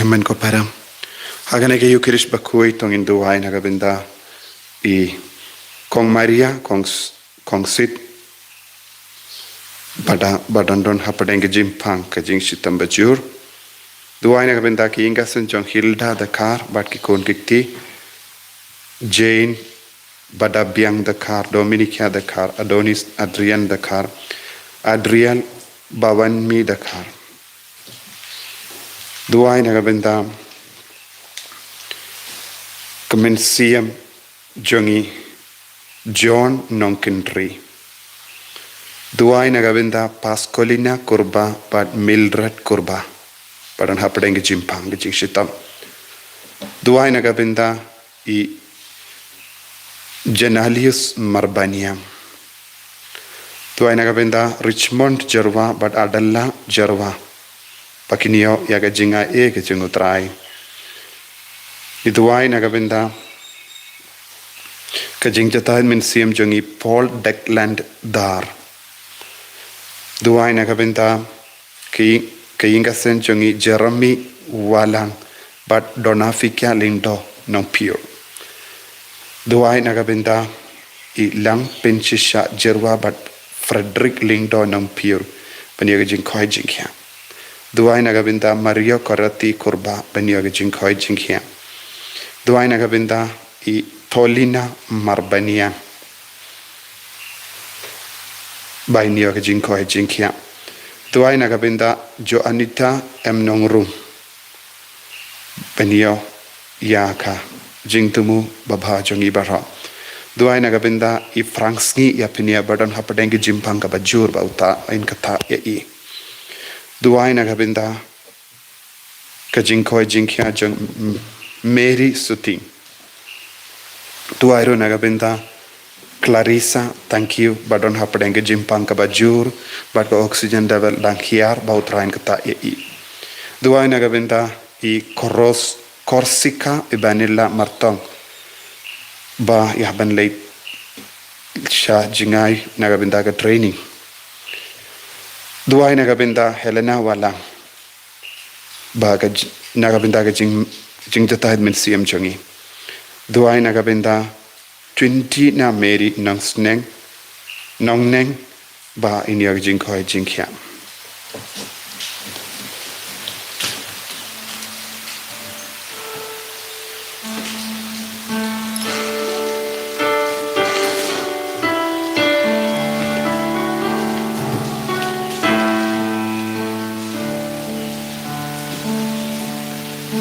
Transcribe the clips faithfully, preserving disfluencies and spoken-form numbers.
Men ko para. Ha kane ka Eucharist bakhuid to ngin duwai na ka bynta i Kong Maria, Kong, Kong Sit, ba da, ba don don hapdeng ka jingpang ka jingshitom bajur. Duwai na ka bynta ki ïing ka seng jong Hilda Dkhar, bad ki khun ki kti, Jane, Badabiang Dkhar, Dominica Dkhar, Adonis, Adrian Dkhar, Adriel, Bawanmi Dkhar. Duwai na ka bynta ka mynsiem jong i John Nongkynrih. Duwai na ka bynta Pascalina Kurbah bad Mildred Kurbah, ba don hapdeng ka jingpang ka jingshitom. Duwai na ka bynta i Janalius Marbaniang. Duwai na ka bynta Richmond Jyrwa bad Adela Jyrwa, ba kin ïoh ïa ka jingai ka jong U Trai. Ngi duwai na ka bynta ka jingjahthait mynsiem jong i Paul Declan Dar. Duwai na ka bynta ki, ka ïing ka seng jong i Jeremy Walang bad Donafika Lyngdoh Nongpyiur. Duwai na ka bynta i Langpynshisha Jyrwa bad Frederick Lyngdoh Nongpyiur, ban ïoh ka jingkhoi jingkhiah. Duwai na ka bynta Mario Korati Kurbah, ban ïoh ka jingkhoi jingkhiah. Duwai na ka bynta i Tolina Marbaniang, ban ïoh ka jingkhoi jingkhiah. Duwai na ka bynta Joanita M Nongrum, ban ïoh ïa ka jingthmu babha jong i baroh. Duwai na ka bynta i Frank Sngi ïa Phinia, ba don hapdeng ka jingpang kaba jur, ba uta in kata ïa i. Duwai na ka bynta ka jingkhoi jingkhiah jong Mary Suting. Duwai ruh na ka bynta Clarissa Thank You, ba don hapdeng ka jingpang kaba jur, bad ka oxygen level dang hiar, ba U Trai in kata ïa i. Duwai na ka bynta i Koros, Korsika Ibanilla Martong, ba ïa ban leit sha jingai na ka bynta ka training. Duwai na ka bynta Helena Walang, ba ka j-, na ka bynta ka jing, jingjahthait mynsiem jong i. Duwai na ka bynta Twenty na Mary Nongsneng, Nongneng, ba in ïoh ka jingkhoi jingkhiah.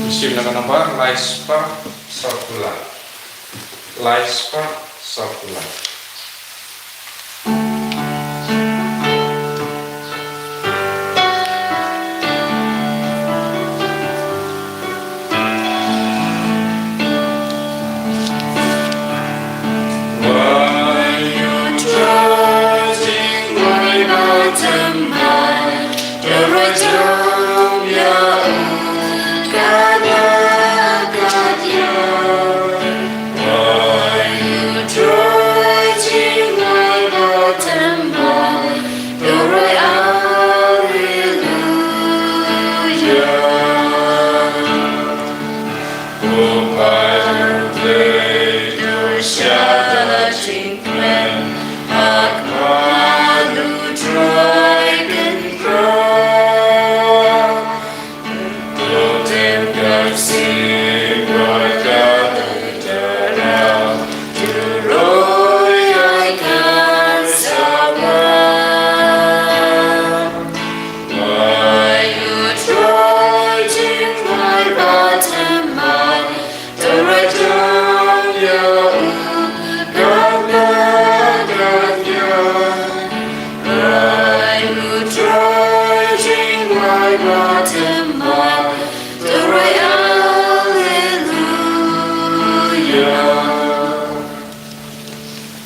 Mynsiem na ka nambar lai spah saw phew lai. Lai spah saw phew lai.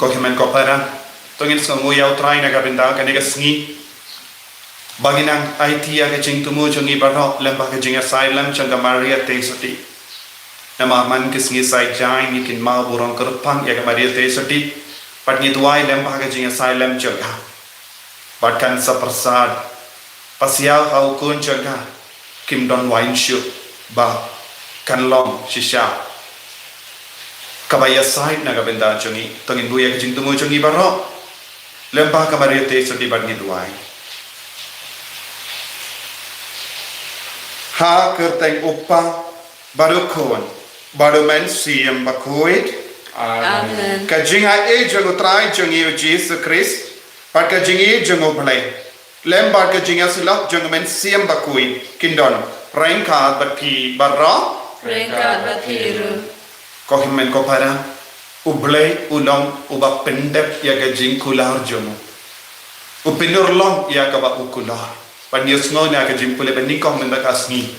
Ko hynmen ko para, to ngin sngewnguh ïa U Trai na ka bynta kane ka sngi. Ba ngin nang aiti ïa ka jingthmu jong ngi baroh lem bad ka jingïasaid lem jong ka Maria Theisotti. Namar man ka sngi Saitjaiñ ngi kynmaw burom kyrpang ïa ka Maria Theisotti. Bad ngi duwai lem bad ka jingïasaid lem jong ka. Bad kan sa pyrsad pasiaw ha u khun jong ka, kim don waiñ shuh. ba kan long shisha kaba ïasaid na ka bynta jong ngi. To ngin buh ïa ka jingthmu jong ngi baroh lem bad ka Maria Theisotti bad ngin duwai. Ha ka kyrteng U Kpa, bad U Khun, bad U Mynsiem Bakhuid. Amen. Ka jingaiei jong U Trai jong ngi U Jisu Khrist, bad ka jingïeit jong U Blei, lem bad ka jingïasyllok jong U Mynsiem Bakhuid, kin don ryngkat bad phi baroh. Ryngkat bad phi ruh. Ko hynmen ko para, U Blei u long uba pyndep ïa ka jingkular jong u. U pynurlong ïa kaba u kular. Ban ïohsngew na ka jingpule ba nyngkong mynta ka sngi,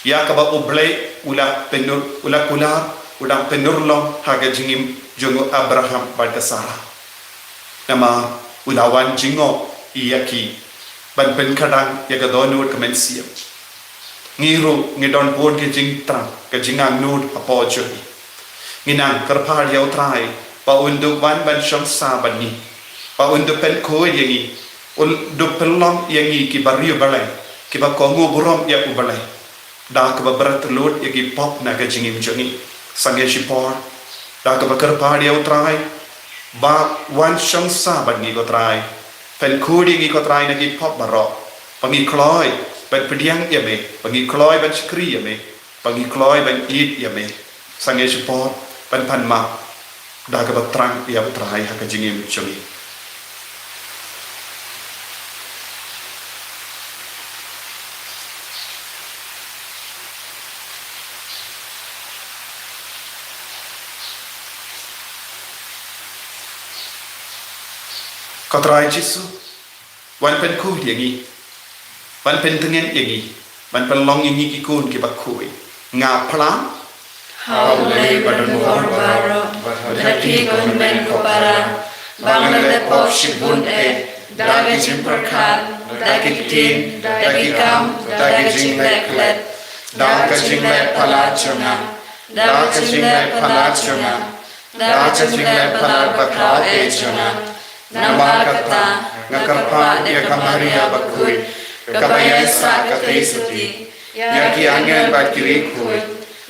ïa kaba U Blei u la pynur, u la kular, u dang pynurlong ha ka jingim jong u Abraham bad ka Sarah. Namar u la wan jngoh ïa ki ban pynkhadang ïa ka dohnud ka mynsiem. Ngi ruh ngi don bun ki jingthrang, ka jingangnud hapoh jong ngi. Ngi nang kyrpad ïa U Trai ba un dup wan ban shong sah bad ngi, ba un dup pynkhuid ïa ngi, un dup pynlong ïa ngi ki bariewblei, kiba kohnguh burom ïa U Blei, da kaba bret lut ïa ki pop na ka jingim jong ngi. Sangeh shipor, da kaba kyrpad ïa U Trai ba wan shong sah bad ngi ko Trai. Pynkhuid ïa ngi ko Trai na ki pop baroh, ba ngi kloi ban pdiang ïa me, ba ngi kloi ban shakri ïa me, ba ngi kloi ban ïeit ïa me. Sangeh shipor ban pan map da kaba thrang ïa U Trai ha ka jingim jong ngi. Ko Trai Jisu, wan pynkhuid ïa ngi, wan pyntngen ïa ngi, wan pynlong ïa ngi ki khun kiba khuid. Nga phla ha U Blei ba don bor baroh, bad ha phi ko hynmen ko para, ba nga la leh pop shibun eh, da ka jingpyrkhat, da ki ktien, da ki kam, da ka jingleh klet, da ka jingleh palat jong nga, da ka jingleh palat jong nga, da ka jingleh palat bakhraw eh jong nga. Namar kata nga kyrpad ïa ka Maria bakhuid, kaba ïaisah ka Theisotti, ïa ki angel bad ki riewkhuid,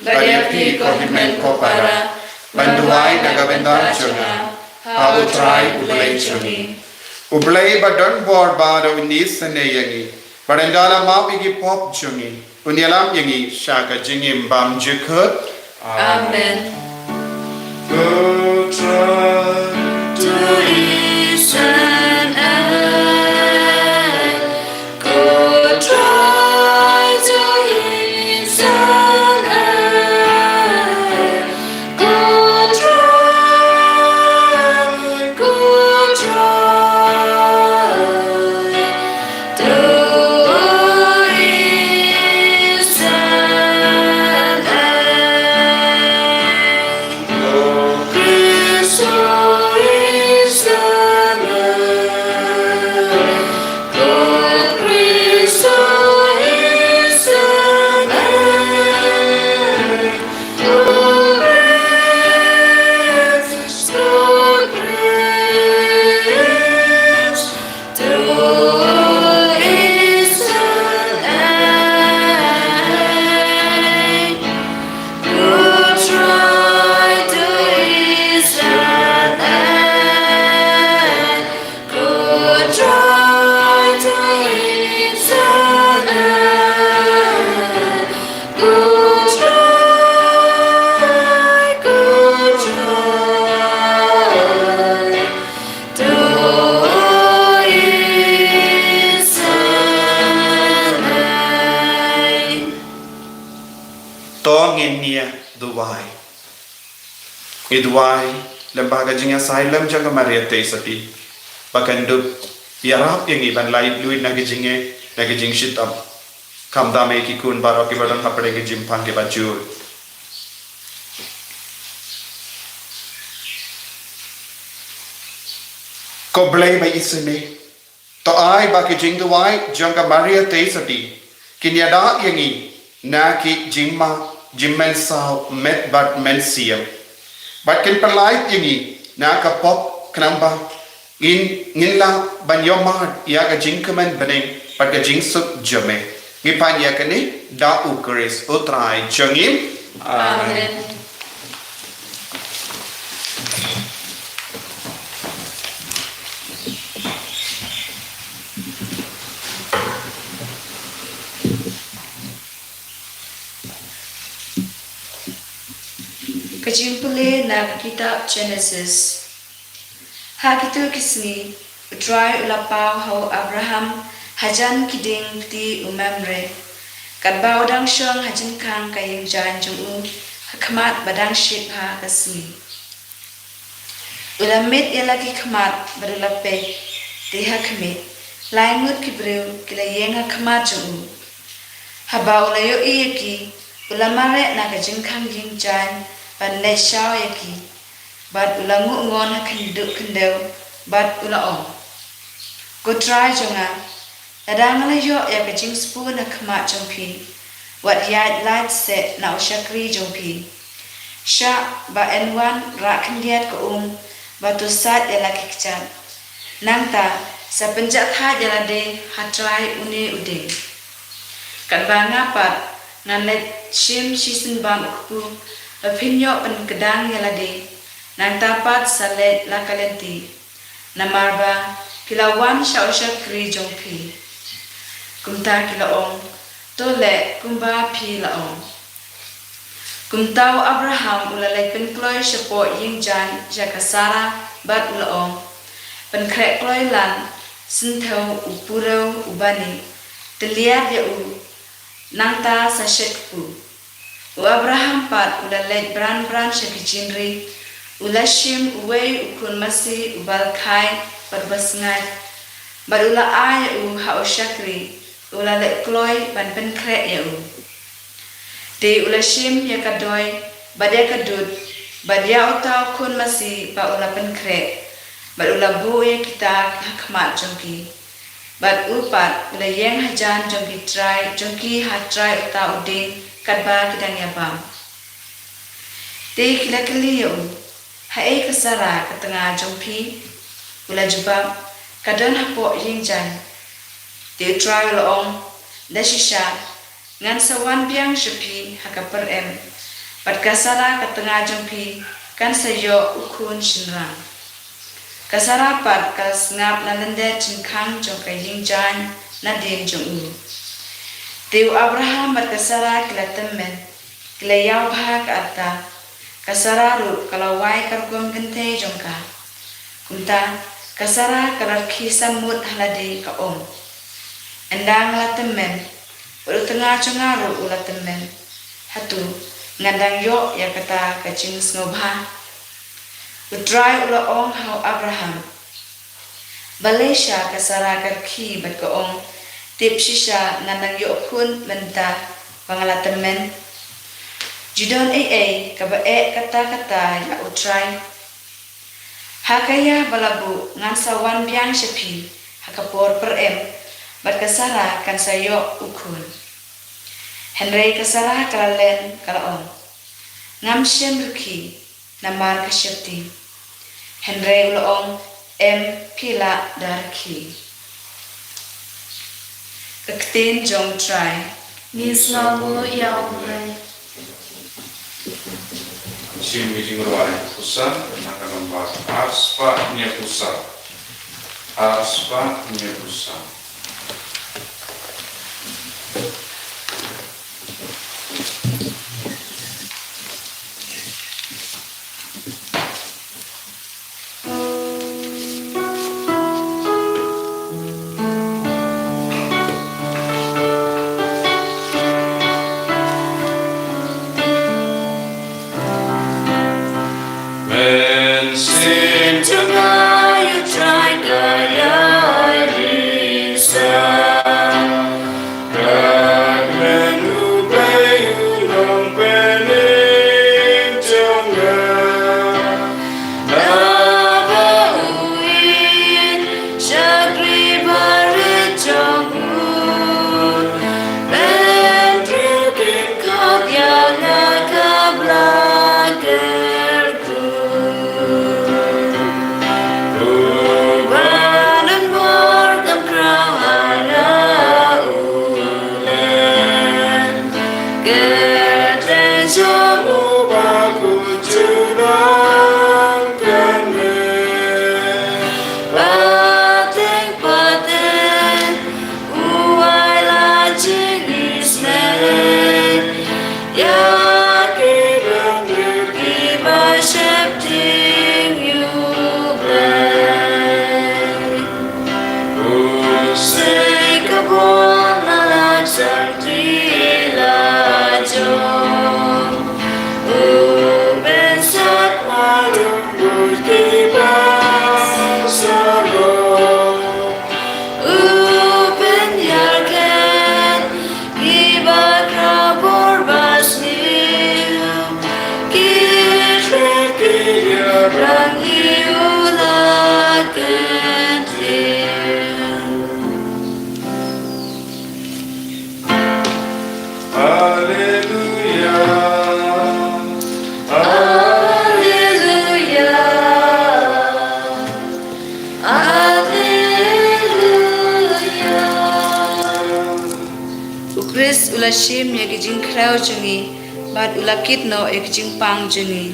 bad ïa phi ko hynmen ko para, ban duwai na ka bynta jong nga ha U Trai U Blei jong ngi. U Blei ba don bor baroh un isynei ïa ngi, bad ynda la map ïa ki pop jong ngi, un ïalam ïa ngi sha ka jingim bymjukut. Amen. To ngin ïa duwai. Ngi duwai lem bad ka jingïasaid lem jong ka Maria Theisotti, ba kan dup ïarap ïa ngi ban lait luid na ka jingeh, na ka jingshitom, khamtam ïa ki khun baroh kiba don hapdeng ki jingpang kiba jur. Ko Blei ba isynei, to ai ba ki jingduwai jong ka Maria Theisotti kin ïada ïa ngi na ki jingma, jingmynsaw met bad mynsiem, bad kin pynlait ïa ngi na ka pop, khnang ba ngin, ngin lah ban ïohmad ïa ka jingkmen bneng bad ka jingsuk jong me. Ngi pan ïa kane da u Khrist u Trai jong ngi. Amen. Amen. Ka jingpule na ka kitab Genesis. Ha kito ki sngi, u Trai u la paw ha u Abraham hajan ki dieng kti u Mamre, katba u dang shong ha jingkhang ka ïing jaiñ jong u, ha khmat ba dang shit bha ka sngi. U la miet ïa la ki khmat bad u la peit, te ha khmih, lai ngut ki briew ki la ïeng ha khmat jong u. Haba u la ïohi ïa ki, u la mareh na ka jingkhang ïing jaiñ ban leit shaw ïa ki. Bad u la nguh ngon ha khyndiat khyndew, bad u la ong, Ko Trai jong nga, lada nga la ïoh ïa ka jingsbun ha khmat jong phi, wat ïaid lait seh na u shakri jong phi. Shah ba yn wan rah khyndiat ka um, bad to sait ïa la ki kjat. Nangta, sa pynjahthait ïa lade ha trai une u dieng. Katba nga pat, ngan leit shim shisien bam u kpu, ba phin ïoh pynkdang ïa lade, nangta pat sa leit la ka lynti. Namar ba, phi la wan sha u shakri jong phi. Kumta ki la ong, to leh kumba phi la ong. Kumta u Abraham u la leit pynkloi shapoh ïing jaiñ sha ka Sara bad u la ong, pynkhreh kloi lan, synthew u purew u bani, tylliat ïa u, nangta sa shet kpu. U Abraham pat u la leit bran bran sha ki jingri, u la shim uwei u khun masi uba la khaid bad uba sngaid, bad u la ai ïa u ha u shakri, u la leh kloi ban pynkhreh ïa u. Te u la shim ïa ka doi, bad ïa ka dud, bad ïa uta u khun masi ba u la pynkhreh, bad u la buh ïa kita ha khmat jong ki. Bad u pat u la ïeng hajan jong ki trai jong ki ha trai uta u dieng katba ki dang ïa bam. Te ki la kylli ïa u, haei ka Sara ka tnga jong phi? U la jubab, ka don hapoh ïing jaiñ. Te u Trai u la ong, da shisha, ngan sa wan biang sha phi ha ka pyrem, bad ka Sara ka tnga jong phi kan sa ïoh u khun shynrang. Ka Sara pat ka la sngap na lyndet jingkhang jong ka ïing jaiñ nadien jong u. Te u Abraham bad ka Sara ki la tymmen, ki la ïaw bha ka rta. Ka Sara ruh ka la wai ka rukom kynthei jong ka. Kumta, ka Sara ka la rkhie samut ha lade ka ong, ynda nga la tymmen, bad u tnga jong nga ruh u la tymmen, hato ngan dang ïoh ïa kata ka jingsngewbha? U Trai u la ong ha u Abraham, balei sha ka Sara ka rkhie bad ka ong, tip shisha ngan dang ïoh khun mynta ba nga la tymmen? Ju don ei ei kaba eh katta katta ïa u Trai. Ha ka ïa ba la buh ngan sa wan biang sha phi ha ka por pyrem, bad ka Sara kan sa ïoh u khun. Hynrei ka Sara ka la len ka la ong, ngam shym rkhie, namar ka sheptieng. Hynrei u la ong, em, phi lah da rkhie. Ka ktien jong u Trai. Ngi sngewbha ïa u Blei. Shim ka jingrwai psalm na ka nombar ar spah hynñiew phew saw. Ar spah hynñiew phew saw. Men sing to you, try to you. Jong u ba kut ju nang kane. Pateng pateng u ai la jingisynei ïa ki briew kiba sheptieng ïa U Blei. U sei ka bor na la jong ki la jong. U pynsah ma lum bun kiba shalor. U pynïarken kiba khraw bor ba sniew. Ki khleh ki ïarap ïa u la kyntiew. Haleluya. Haleluya. Haleluya. U Khrist u la shim ïa ki jingkhraw jong ngi bad u la kit noh ïa ki jingpang jong ngi.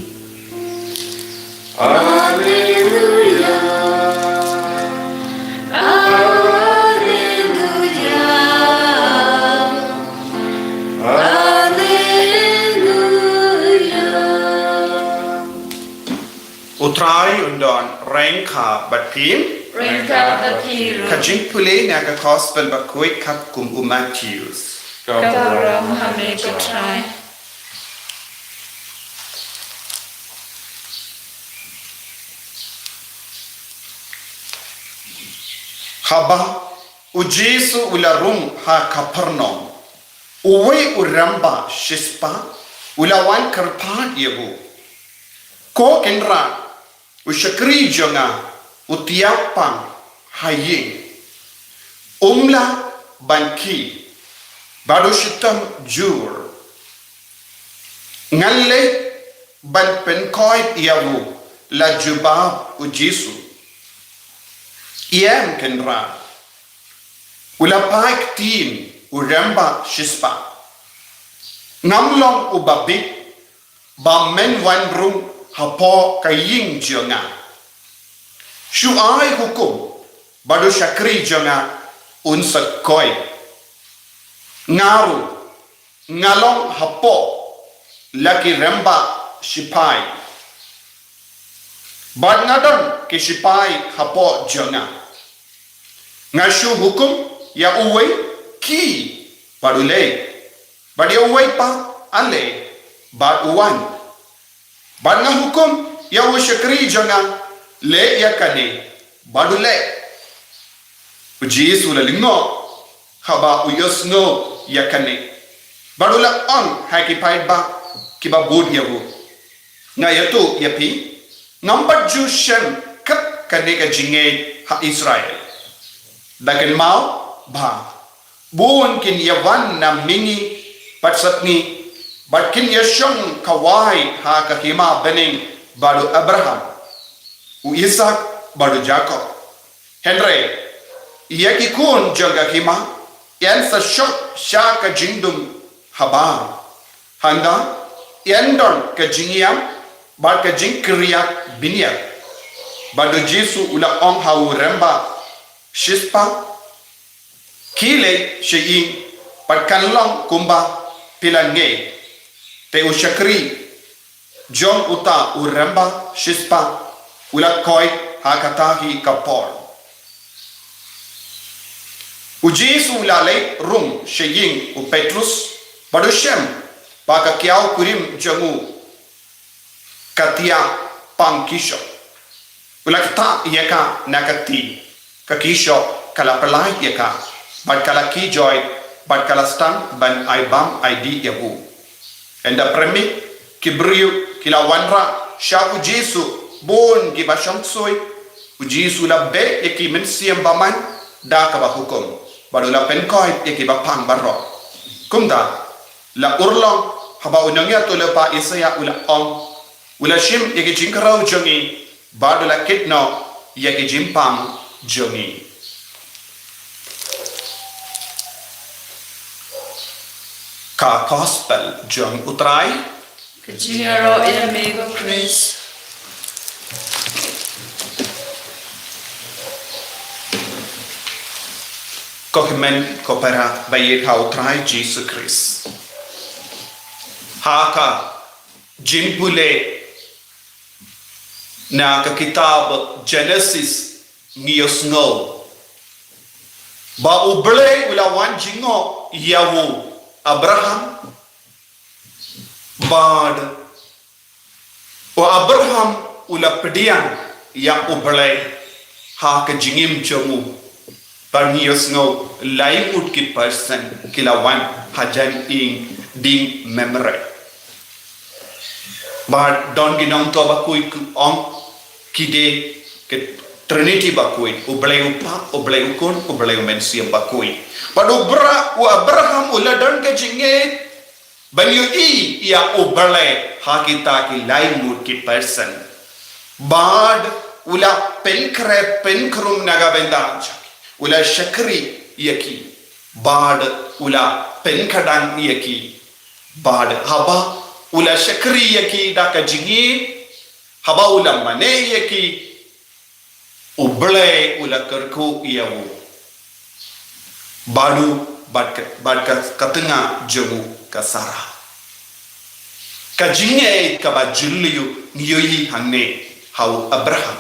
Haleluya. Haleluya. Haleluya. U Trai un don ryngkat bad phi. Ryngkat bad phi ruh. Ka jingpule na ka Gospel bakhuid katkum u Mathaios. Ka burom ha me ko Trai. Haba u Jisu u la rung ha Kapernaum, uwei u rangbah shispah u la wan kyrpad ïa u, "Ko Kynrad, u shakri jong nga u thiah pang ha ïing. Um lah ban khie bad u shitom jur. Ngan leit ban pynkoit ïa u," la jubab u Jisu. "Ïeng Kynrad," u la phai ktien u rangbah shispah. "Ngam long uba bit ba men wan rung hapoh ka ïing jong nga. Shu ai hukum bad u shakri jong nga un sa koit. Nga ruh nga long hapoh la ki rangbah shipai bad nga don ki shipai hapoh jong nga. Nga shu hukum ïa uwei, 'Khie,' bad u leit. Bad ïa uwei pat, 'Ale,' bad u wan. Bad nga hukum ïa u shakri jong nga, 'Leh ïa kane,' bad u leh." U Jisu u la lyngngoh haba u ïohsngew ïa kane, bad u la ong ha ki paidbah kiba bud ïa u, "Nga ïathuh ïa phi, ngam pat ju shem kat kane ka jingngeit ha Israel." Da kynmaw ba bun kin ïa wan na mihngi bad satngi, bad kin ïa shong kawei ha ka hima bneng bad u Abraham, u Isaak bad u Jakob. Hynrei ïa ki khun jong ka hima yn sa shong sha ka jingdum habar. Hangta yn don ka jingïam bad ka jingkyrïat bniat. Bad u Jisu u la ong ha u rangbah shispah, "Khie leit sha ïing bad kan long kumba phi la ngeit." Te u shakri jong uta u rangbah shispah u la koit ha kata hi ka por. U Jisu u la leit rung sha ïing u Petrus bad u shem ba ka kiaw kurim jong u ka thiah pang khie shuh. U la ktah ïa ka na ka ti, ka khie shuh ka la pyllait ïa ka, bad ka la khie joit, bad ka la sdang ban ai bam ai dih ïa u. Ynda pyrmit ki briew ki la wanrah sha u Jisu, bun kiba shong shuh. U Jisu u la beh ïa ki mynsiem bymman da kaba hukum, bad u la pynkoit ïa kiba pang baroh. Kumta la urlong haba u nongïathuhlypa Isaiah u la ong, "U la shim ïa ki jingkhraw jong ngi bad u la kit noh ïa ki jingpang jong ngi." Ka Gospel jong u Trai. Jingïaroh ïa me ko Khrist. Ko hynmen ko para ba ïeit ha u Trai Jisu Khrist. Ha ka jingpule na ka kitab Genesis ngi ïohsngew ba U Blei u la wan jngoh ïa u Abraham, bad u Abraham u la pdiang ïa U Blei ha ka jingim jong u. Bad ngi ïohsngew lai ngut ki persen ki la wan hajan ïing dieng Mamre. Bad don ki nongthoh bakhuid ki ong ki dei ki Trinity bakhuid, U Blei U Kpa, U Blei U Khun, U Blei U Mynsiem Bakhuid. Bad u Bra-, u Abraham u la don ka jingngeit ban ïohi ïa U Blei ha kita ki lai ngut ki persen. Bad u la pynkhreh pynkhrung na ka bynta jong ki. U la shakri ïa ki. Bad u la pynkhadang ïa ki. Bad haba u la shakri ïa ki da ka jingngeit, haba u la mane ïa ki, U Blei u la kyrkhu ïa u. Bad u, bad ka, bad ka, ka tnga jong u ka Sara. Ka jingngeit kaba jylliew ngi ïohi hangne ha u Abraham.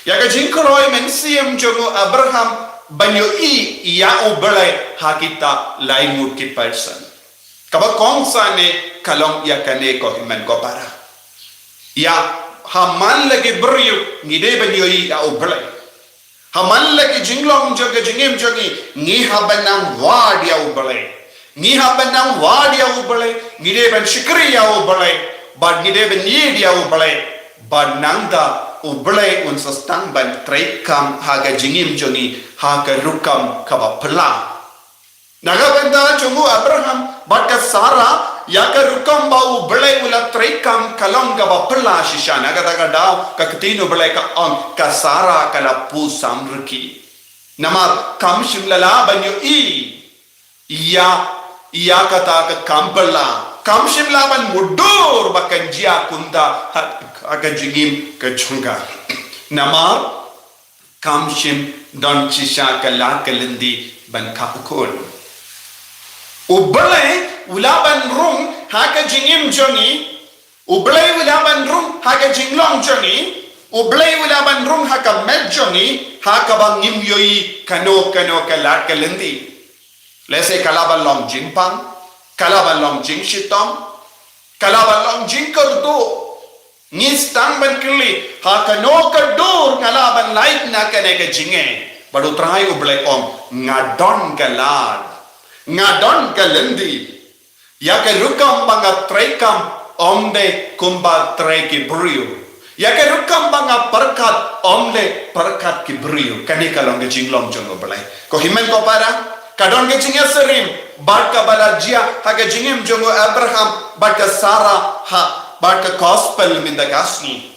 Ïa ka jingkloi mynsiem jong u Abraham ban ïohi ïa U Blei ha kita lai ngut ki persen. Kaba kongsan eh ka long ïa kane ko hynmen ko para. Ïa, ha man la ki briew ngi dei ban ïohi ïa U Blei. Ha man la ki jinglong jong ka jingim jong ngi, ngi hap ban nang wad ïa U Blei. Ngi hap ban nang wad ïa U Blei, ngi dei ban shakri ïa U Blei. Bad ngi dei ban ïeit ïa U Blei. Bad nangta U Blei un sa sdang ban treikam ha ka jingim jong ngi ha ka rukom kaba phylla. Na ka bynta jong u Abraham bad ka Sara, ïa ka rukom ba U Blei u la treikam ka long kaba phylla shisha. Na kata ka daw ka ktien U Blei ka ong ka Sara ka la pyrshang rkhie. Namar kam shym la lah ban ïohi ïa, ïa kata ka kam phylla. Kam shym lah ban mutdur ba kan jia kumta ha, ha ka jingim ka jong ka. Namar kam shym don shisha ka lad ka lynti ban khapkhun. U Blei u lah ban rung ha ka jingim jong ngi. U Blei u lah ban rung ha ka jinglong jong ngi. U Blei u lah ban rung ha ka met jong ngi, ha kaba ngim ïohi kano kano ka lad ka lynti. Lehse ka lah ban long jingpang, ka lah ban long jingshitom, ka lah ban long jingkyrduh. Ngi sdang ban kylli, ha kano ka dur nga lah ban lait na kane ka jingngeit. Bad U Trai U Blei ong, nga don ka lad, nga don ka lynti. Ïa ka rukom ba nga treikam ym dei kumba trei ki briew. Ïa ka rukom ba nga pyrkhat ym dei pyrkhat ki briew. Kane ka long ka jinglong jong U Blei. Ko hynmen ko para, ka don ka jingïasyriem bad kaba la jia ha ka jingim jong u Abraham bad ka Sara ha, bad ka gospel mynta ka sngi.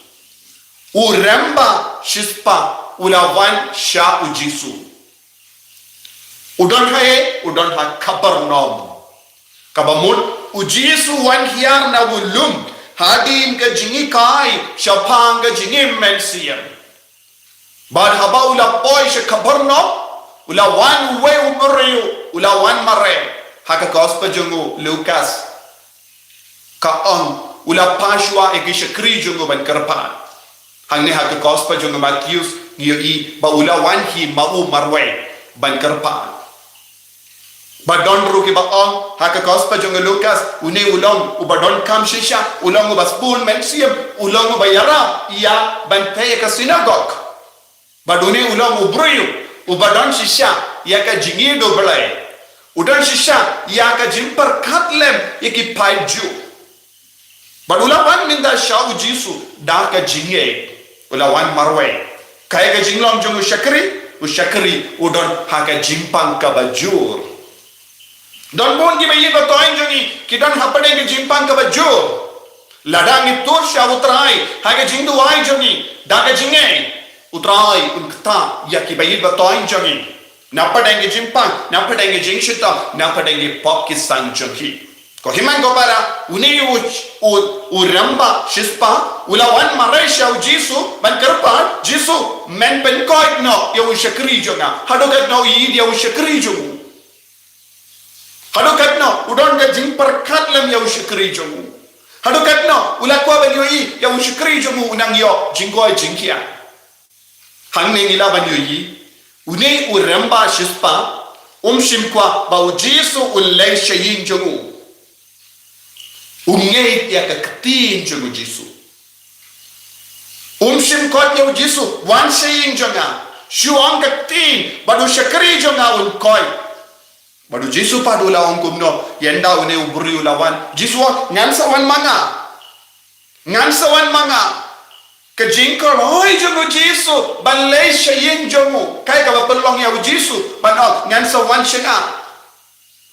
U rembah shispah u la wan sha U Jisu. U don ha ei? U don ha Kapernaum. Kaba mut U Jisu u wan hiar na u lum hadien ka jinghikai shaphang ka jingim mynsiem. Bad haba u la poi sha Kapernaum, u la wan uwei u briew, u la wan mareh. Ha ka gospel jong u Lukas ka ong, u la phah shuwa ïa ki shakri jong u ban kyrpad. Hangne ha ka gospel jong u Mathaios ngi ïohi ba u la wan hi ma u marwei ban kyrpad. Bad don ruh kiba ong ha ka gospel jong u Lukas, une u long uba donkam shisha, u long uba sbun mynsiem, u long uba ïarap ïa ban peit ïa ka synagog. Bad une u long u briew uba don shisha ïa ka jingïeit U Blei. U don shisha ïa ka jingpyrkhat lem ïa ki paid Jiw. Bad u la wan mynta sha U Jisu da ka jingngeit. U la wan marwei. Kaei ka jinglong jong u shakri? U shakri u don ha ka jingpang kaba jur. Don bun kiba ïeit ba thoiñ jong ngi ki don hapdeng ka jingpang kaba jur. Lada ngi tur sha U Trai ha ka jingduwai jong ngi da ka jingngeit, U Trai un ktah ïa kiba ïeit ba thoiñ jong ngi. Na pdeng ki jingpang, na pdeng ki jingshitom, na pdeng ki pop ki san jong ki. Ko hynmen ko para, une u, u, u rangbah shispah u la wan mareh sha u Jisu ban kyrpad, Jisu, men pynkoit noh ïa u shakri jong nga. Haduh katno u ïeit ïa u shakri jong u? Haduh katno u don ka jingpyrkhat lem ïa u shakri jong u? Haduh katno u la kwah ban ïohi ïa u shakri jong u u nang ïoh jingkoit jingkhiah? Hangne ngi lah ban ïohi, une u rangbah shispah um shym kwah ba u Jisu un leit sha ïing jong u. U ngeit ïa ka ktien jong u Jisu. Um shym koit ïa u Jisu, wan sha ïing jong nga, shu ong ka ktien bad u shakri jong nga un koit. Bad u Jisu pat u la ong kumno? Ynda une u briew u la wan, Jisu ong, ngan sa wan ma nga. Ngan sa wan ma nga. Ka jingkyrhoi jong u Jisu ban leit sha ïing jong u, kaei kaba pynlong ïa u Jisu ban ong, ngan sa wan sha nga?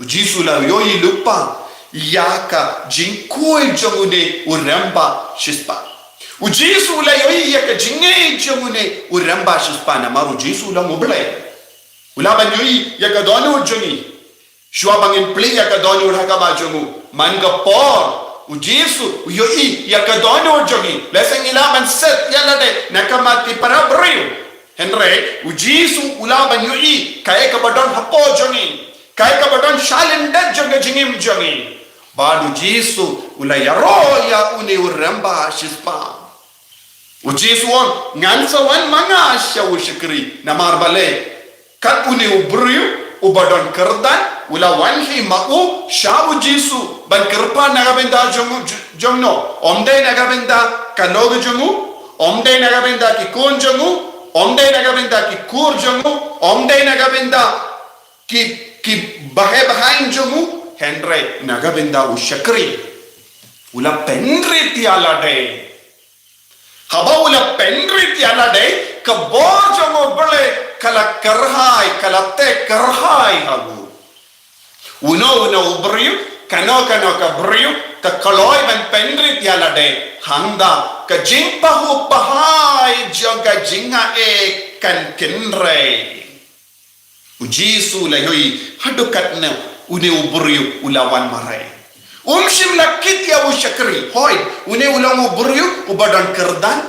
U Jisu u la ïohi lypa ïa ka jingkhuid jong une u rangbah shispah. U Jisu u la ïohi ïa ka jingngeit jong une u rangbah shispah, namar u Jisu u long u Blei. U lah ban ïohi ïa ka dohnud jong ngi. Shuwa ba ngin plie ïa ka dohnud ha kaba jong u, man ka por u Jisu u ïohi ïa ka dohnud jong ngi. Lehse ngi lah ban set ïa lade na ka mat ki para briew, hynrei u Jisu u lah ban ïohi kaei kaba don hapoh jong ngi, kaei kaba don shalyndet jong ka jingim jong ngi. Bad u Jisu u la ïaroh ïa une u rangbah shispah. U Jisu u ong, ngan sa wan ma nga sha u shakri. Namar balei? Kat une u briew uba don kyrdan u la wan hi ma u sha u Jisu ban kyrpad na ka bynta jong u, j-, jong no? Ym dei na ka bynta ka lok jong u, ym dei na ka bynta ki khun jong u, ym dei na ka bynta ki kur jong u, ym dei na ka bynta ki, ki baheh bahaiñ jong u, hynrei na ka bynta u shakri. U la pynrit ïa lade. Haba u la pynrit ïa lade, ka bor jong u Blei ka la kyrhai, ka la teh kyrhai ha u. Uno uno u briew, kano kano ka briew ka kloi ban pynrit ïa lade, hangta ka jingpahuh pahai jong ka jingaiei kan kynrei. U Jisu u la ïohi haduh katno une u briew u la wan mareh. Um shym la kit ïa u shakri. Hooid, une u long u briew uba don kyrdan.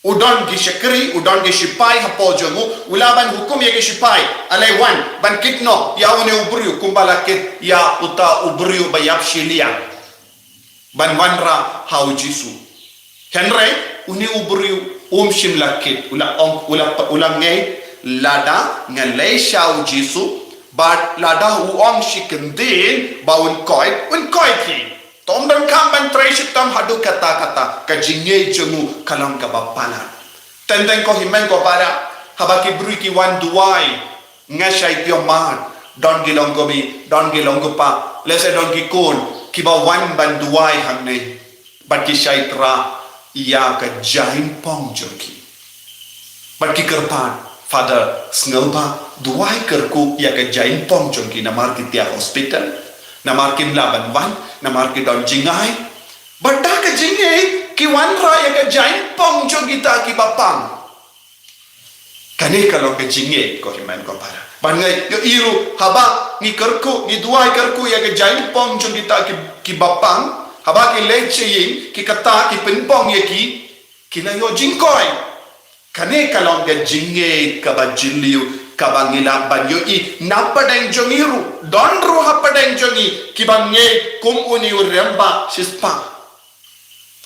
U don ki shakri, u don ki shipai hapoh jong u, u lah ban hukum ïa ki shipai, alai wan ban kit noh ïa une u briew kumba la kit ïa uta u briew ba ïap shiliang ban wanrah ha u Jisu. Hynrei une u briew um shym la kit, u la ong, u la, u la ngeit, lada nga leit sha u Jisu bad lada u ong shi kyntien ba un koit, un koit hi. To ym donkam ban trei shitom haduh katta katta. Ka jingngeit jong u ka long kaba palat. Teng teng ko hynmen ko para, haba ki briew ki wan duwai, nga shait phi ïohmad, don ki long kmie, don ki long kpa, lehse don ki khun kiba wan ban duwai hangne, bad ki shait rah ïa ka jaiñpong jong ki. Bad ki kyrpad, Father, sngewbha duwai kyrkhu ïa ka jaiñpong jong ki, namar ki tiar hospital, namar kim lah ban wan, namar ki don jingai. Bad da ka jingngeit ki wanrah ïa ka jaiñpong jong kita kiba pang. Kane ka long ka jingngeit ko hynmen ko para. Bad nga ïohi ruh haba ngi kyrkhu, ngi duwai kyrkhu ïa ka jaiñpong jong kita ki, kiba pang, haba ki leit sha ïing, ki kata ki pynpong ïa ki, ki la ïoh jingkoit. Kane ka long ka jingngeit kaba jylliew kaba ngi lah ban ïohi na pdeng jong ngi ruh. Don ruh ha pdeng jong ngi kiba ngeit kum une u rangbah shispah.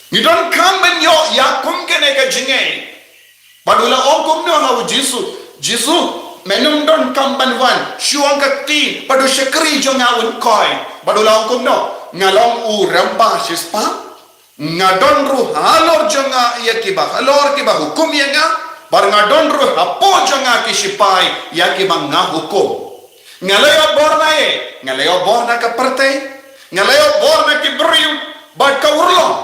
Ngi donkam ban ïoh ïa kum kane ka jingngeit. Bad u la ong kumno ha u Jisu? Jisu, men ym donkam ban wan, shu ong ka ktien bad u shakri jong nga un koit. Bad u la ong kumno? Nga long u rangbah shispah. Nga don ruh halor jong nga ïa kiba halor, kiba hukum ïa nga. Bad nga don ruh hapoh jong nga ki shipai ïa kiba nga hukum. Nga la ïoh bor na ei? Nga la ïoh bor na ka pyrthei. Nga la ïoh bor na ki briew bad ka urlong.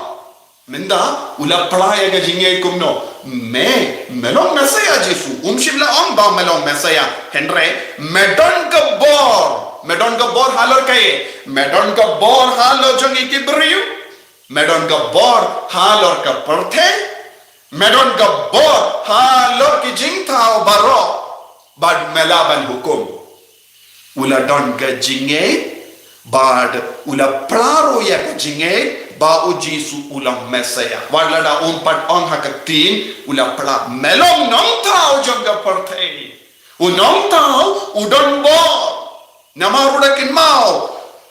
Mynta u la pla ïa ka jingngeit kumno? Me, me long Messaïah Jisu. Um shym la ong ba me long Messaïah. Hynrei me don ka bor. Me don ka bor halor kaei? Me don ka bor halor jong ngi ki briew. Me don ka bor halor ka pyrthei. Me don ka bor halor ki jingthaw baroh. Bad me lah ban hukum. U la don ka jingngeit Bad u la pla ruh ïa ka jingngeit ba u Jisu u long Messaïah. Wat lada um pat ong ha ka ktien, u la pla, me long nongthaw jong ka pyrthei. U nongthaw u don bor. Namar u la kynmaw,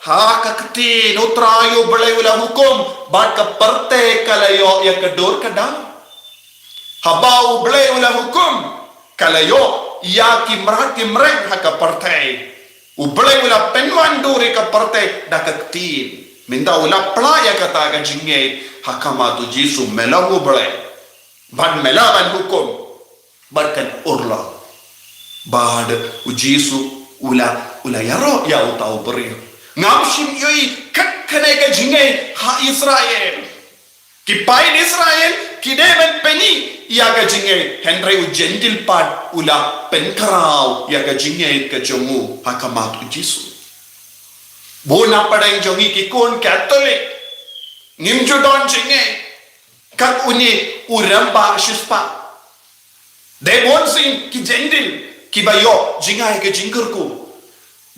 ha ka ktien U Trai U Blei u la hukum, bad ka pyrthei ka la ïoh ïa ka dur ka dar. Haba U Blei u la hukum, ka la ïoh ïa ki mrad ki mreng ha ka pyrthei. U Blei u la pynwandur ïa ka pyrthei da ka ktien. Mynta u la pla ïa kata ka jingngeit ha khmat u Jisu, me long U Blei. Bad me lah ban hukum. Bad kan urlong. Bad u Jisu u la, u la ïaroh ïa uta u briew. Ngam shym ïohi kat kane ka jingngeit ha Israel. Ki paid Israel ki dei ban pyni ïa ka jingngeit, hynrei u Jentil pat u la pynkhraw ïa ka jingngeit ka jong u ha khmat u Jisu. Bun na pdeng jong ngi ki khun Katholik, ngim ju don jingngeit kat une u rangbah shispah. Dei bun sien ki Jentil kiba ïoh jngai ka jingkyrkhu.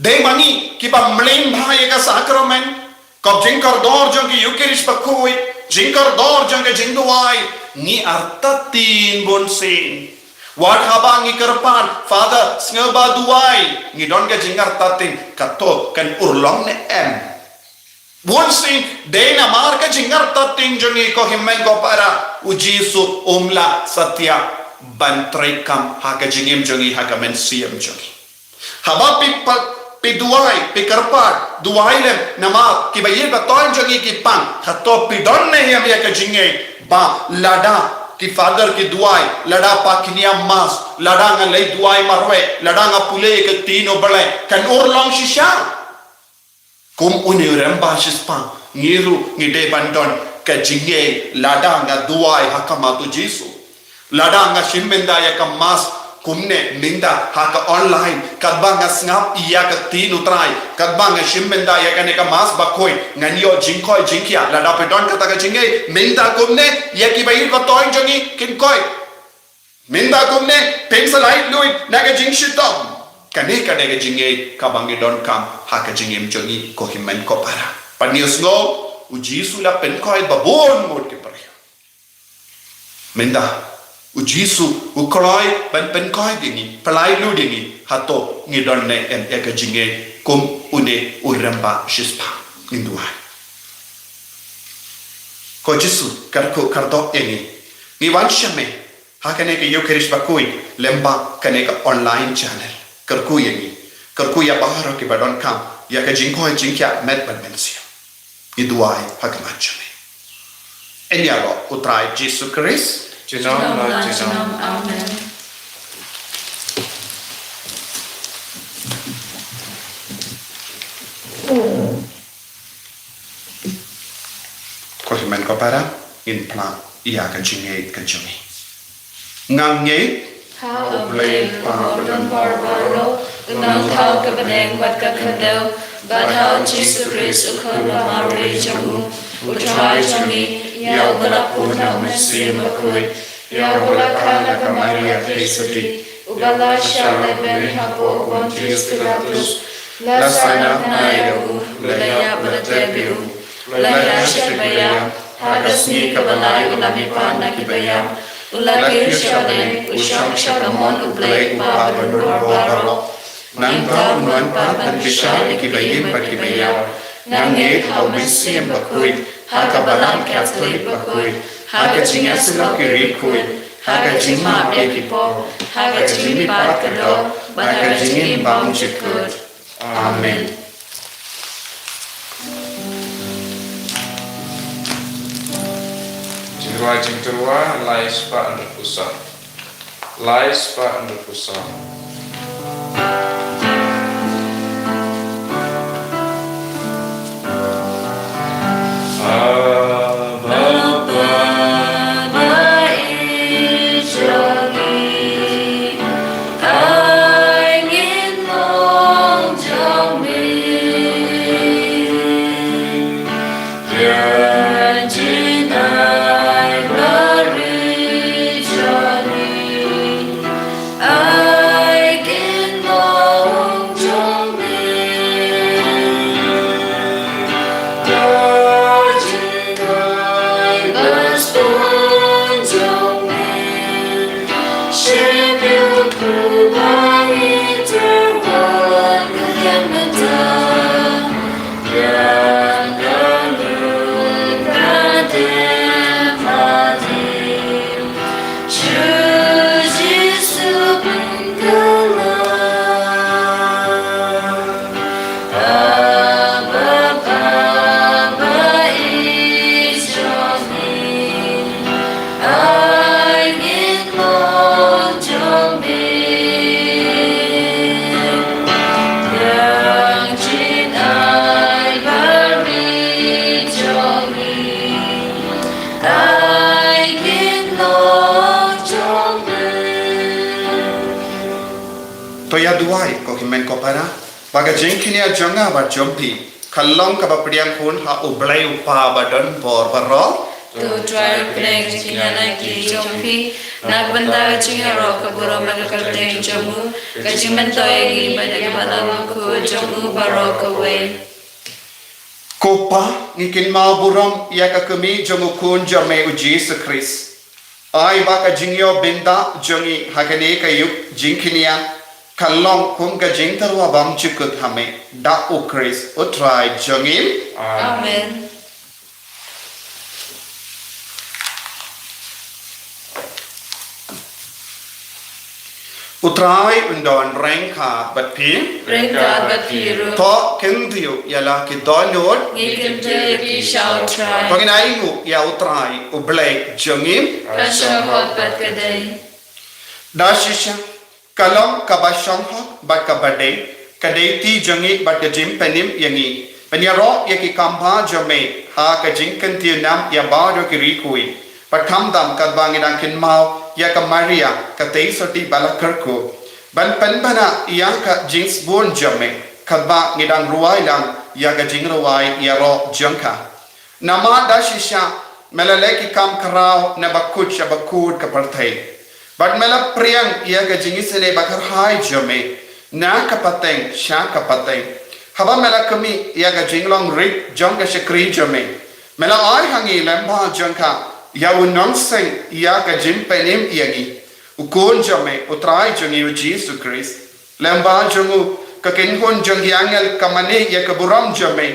Dei ma ngi kiba mlien bha ïa ka sakramen, ka jingkordor jong ka Eukharist bakhuid, jingkordor jong ka jingduwai, ngi artatien bun sien. Wat haba ngi kyrpad, Father, sngewbha duwai, ngi don ka jingartatien, kato kan urlong ne em? Bun sien, dei namar ka jingartatien jong ngi, ko hynmen ko para, u Jisu um lah satia ban treikam ha ka jingim jong ngi, ha ka mynsiem jong ngi. Haba phi pa-, phi duwai, phi kyrpad, duwai lem, namar kiba ïeit ba thoiñ jong ngi ki pang, hato phi don ne em ïa ka jingngeit ba lada ki Father ki duwai, lada pa ki niam Mass, lada nga leit duwai marwei, lada nga pule ïa ka ktien U Blei, kan urlong shisha? Kum une u rangbah shispah, ngi ruh ngi dei ban don ka jingngeit lada nga duwai ha khmat u Jisu. Lada nga shim mynta ïa ka Mass kumne mynta ha ka online, katba nga sngap ïa ka ktien U Trai, katba nga shim mynta ïa kane ka Mass bakhuid, ngan ïoh jingkoit jingkhiah. Lada phi don kata ka jingngeit mynta kumne, ïa kiba ïeit ba thoiñ jong ngi kin koit. Mynta kumne, phin sa lait luid na ka jingshitom. Kane ka dei ka jingngeit kaba ngi donkam ha ka jingim jong ngi, ko hynmen ko para. Bad ngi sngew, u Jisu u la pynkoit ba bun ngut ki briew. Mynta, u Jisu u kloi ban pynkoit ïa ngi, pynlait luid ïa ngi, hato ngi don ne em ïa ka jingngeit kum une u rangbah shispah? Ngin duwai. Ko Jisu, kyrkhu kyrdoh ïa ngi. Ngi wan sha me ha kane ka Eukharist bakhuid lyngba kane ka online channel. Kyrkhu ïa ngi. Kyrkhu ïa baroh kiba donkam ïa ka jingkoit jingkhiah met bad mynsiem. Ngi duwai ha ka kyrteng jong me. Yn ïaroh u Trai Jisu Khrist. Junom la junom. Amen. Ko hynmen ko para, ngin pynlong ïa ka jingngeit ka jong ngi. Nga ngeit ha U Blei Kpa badonbor baroh, U Nongthaw ka bneng bad ka khyndew, bad ha U Jisu Khrist u khun ba marwei jong U, U Trai jong ngi, ïa uba la pun na U Mynsiem Bakhuid, ïa uba la kha na ka Maria Theisotti, uba la shah lehbeiñ hapoh u Pontius Pilatus, la sahnarphna ïa U, la ïap bad la tep ïa U, la ïaishah bad ïa, ha ka sngi kaba lai U la mihpat na kiba ïap, U la kiew sha bneng, U shong sha ka mon U Blei Kpa badonbor baroh. Nangta Un wan pat ban pynshai ïa kiba im bad kiba ïap. Nga ngeit ha U Mynsiem Bakhuid, ha ka Balang Katholik bakhuid, ha ka jingïasyllok ki riewkhuid, ha ka jingmap ïa ki pop, ha ka jingmihpat ka doh, bad ha ka jingim bymjukut. Amen. Jingrwai jingtyrwa, lai spah hynriewphew saw. Lai spah hynriewphew saw. To ïa duwai, ko hynmen ko para, ba ka jingkñia jong nga bad jong phi kan long kaba pdiang hun ha U Blei U Kpa ba don bor baroh. To U Trai un pdiang jingkñia na ki jong phi, na ka bynta ka jingïaroh ka burom bad ka kyrteng jong u, ka jingmyntoi ïa ngi bad ïa ka balang bakhuid jong u baroh kawei. Ko Pa, ngi kynmaw burom ïa ka kmie jong u Khun jong me U Jisu Khrist. Ai ba ka jingïoh bynta jong ngi ha kane ka ïing jingkñia kan long kum ka jingtyrwa bymjukut ha me, da U Khrist U Trai jong ngi. Amen. U Trai un don ryngkat bad phi. Ryngkat bad phi ruh. To kyntiew ïa la ki dohnud. Ngi kyntiew ïa phi sha U Trai. To ngin ainguh ïa U Trai U Blei jong ngi. Kan shong hok bad ka dei. Da shisha ka long kaba shong hok bad kaba dei, ka dei ti jong ngi bad ka jingpynim ïa ngi ban ïaroh ïa ki kam bha jong me ha ka jingkyntiew nam ïa baroh ki ri khuid. Bad khamtam katba ngi dang kynmaw ïa ka Maria, ka tei sotti ba la kyrkhu, ban pynbna ïa ka jingsbun jong me katba ngi dang rwai lang ïa ka jingrwai ïaroh jong ka. Namar da shisha me la leh ki kam khraw na bakut sha bakut ka pyrthei, bad me la pdiang ïa ka jingisynei bakyrhai jong me na ka pateng sha ka pateng. Haba me la khmih ïa ka jinglong rit jong ka shakri jong me, me la ai ha ngi lyngba jong ka ïa u nongseng ïa ka jingpynim ïa ngi, u Khun jong me U Trai jong ngi U Jisu Khrist. Lyngba jong u, ka kynhun jong ki angel ka mane ïa ka burom jong me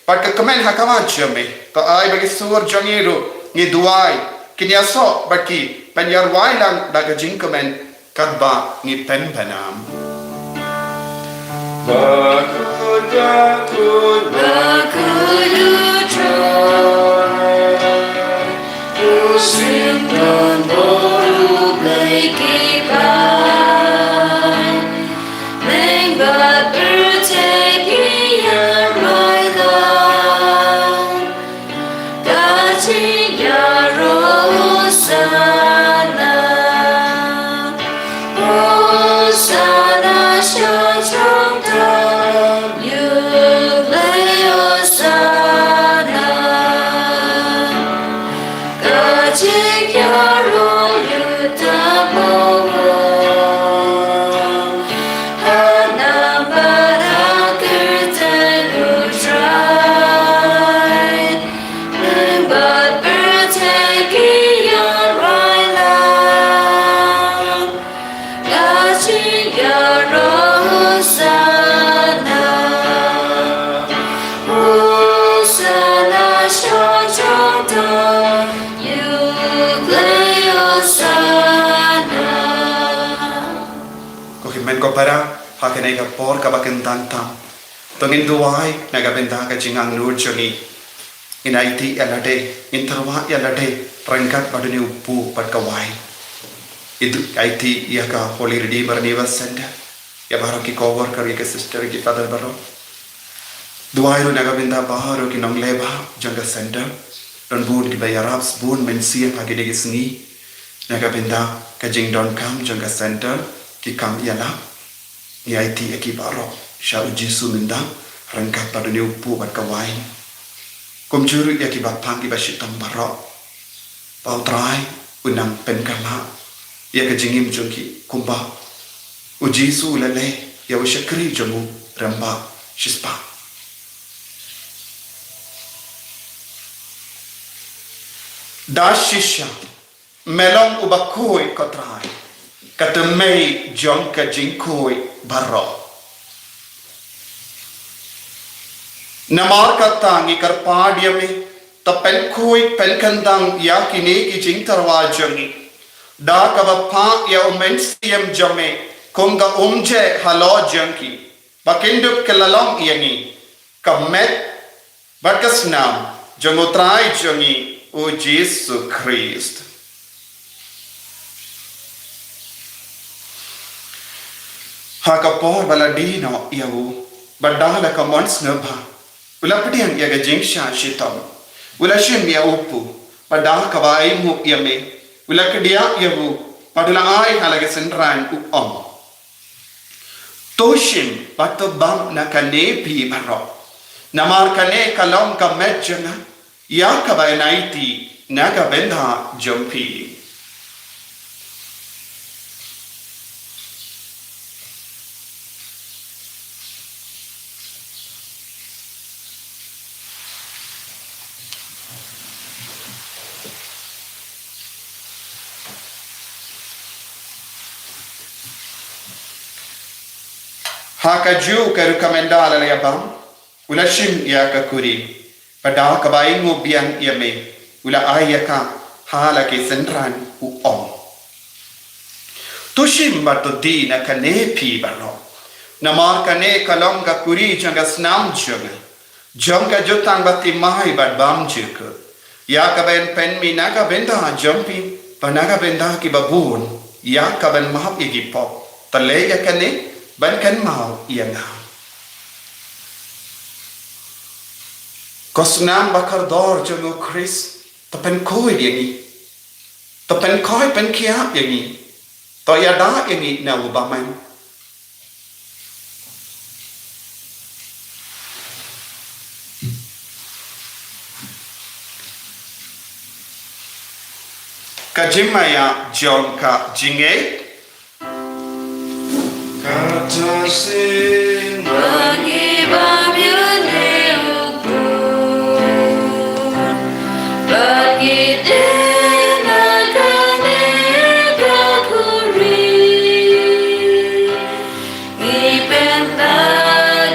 bad ka kmen ha khmat jong me. To ai ba ki sur jong ngi ruh, ngi duwai, kin ïasoh bad ki ban ïarwai lang da ka jingkmen katba ngi pynbna. Bakut, bakut, bakut U Trai, u sngewbha bor U Blei ki paid. Lyngba pyrthei ki ïarwai lang ka jingïaroh Hosana. Hosana sha jrong tam, ïa U Blei Hosana. Ka jingïaroh ïa uta uba wan ha namar ka kyrteng U Trai. Lyngba pyrthei ki ïarwai lang ka jingïaroh Hosana. Hosana sha jrong tam, ïa U Blei Hosana. Ko hynmen ko para, ha kane ka por kaba kyntan tam, to ngin duwai na ka bynta ka jingangnud jong ngi. Ngin aiti ïa lade, ngin tyrwa ïa lade ryngkat bad une u buh bad ka wai. Ngin aiti ïa ka Holy Redeemer Renewal Center, ïa baroh ki co-worker, ïa ki sister, ïa ki father baroh. Duwai ruh na ka bynta baroh ki nongleh bha jong ka center. Don bun kiba ïarap, bun mynsiem ha kine ki sngi na ka bynta ka jingdonkam jong ka center, ki kam ïalap. Ngi aiti ïa ki baroh sha U Jisu mynta ryngkat bad une u buh bad ka wai. Kumjuh ruh ïa ki bapang ki bashitom baroh, ba U Trai un nang pynkylla ïa ka jingim jong ki kumba U Jisu u la leh ïa u shakri jong u rangbah shispah. Da shisha, me long uba khuid ko Trai, ka tymmen jong ka jingkhuid baroh. Namar kata ngi kyrpad ïa me, to pynkhuid pynkhyndang ïa kine ki jingtyrwa jong ngi, da kaba phah ïa u Mynsiem jong me kum ka umjai halor jong ki, ba kin dup kylla long ïa ngi ka met bad ka snam jong u Trai jong ngi u Jisu Khrist. Ha ka por ba la die noh ïa u, bad da la ka mon sngewbha, u la pdiang ïa ka jingshah shitom, u la shim ïa u pu, bad da kaba ainguh ïa me, u la kdiah ïa u, bad u la ai ha la ki synran, u ong: To shim bad to bam na kane phi baroh, namar kane ka long ka met jong nga, ïa kaba yn aiti na ka bynta jong phi. Ha kajuh ka rukom ynda la ïa bam, u la shim ïa ka kuri, bad da kaba ainguh biang ïa me, u la ai ïa ka ha la ki synran, u ong: To shim bad to die na kane phi baroh, namar kane ka long ka kuri jong ka snam jong nga, jong ka jutang bathymmai bad bymjukut, ïa kaba yn pynmih na ka bynta jong phi bad na ka bynta kiba bun, ïa kaban map ïa ki pop. To leh ïa kane ban kynmaw ïa nga. Ko snam bakordor jong u Khrist, to pynkhuid ïa ngi, to pynkhuid pynkhiah ïa ngi, to ïada ïa ngi na u bymman. Ka jingmaïa jong ka jingngeit. Kata sien ba ngi bam ïa une u khun, ba ngi die na kane ka kuri, ngi pynbna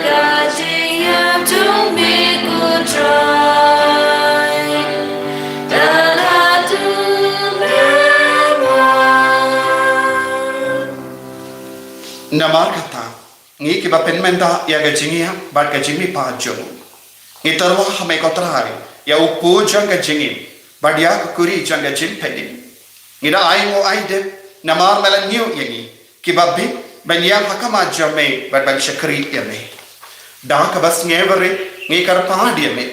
ka jingïap jong me ko Trai, da la tu me wan. Namar kata, ngi kiba pynmynta ïa ka jingïap bad ka jingmihpat jong u, ngi tyrwa ha me ko Trai, ïa u pu jong ka jingim, bad ïa ka kuri jong ka jingpynim. Ngi da ainguh aidip namar me la ñiew ïa ngi kiba bit ban ïaid ha khmat jong me bad ban shakri ïa me. Da kaba sngewbha ngi kyrpad ïa me,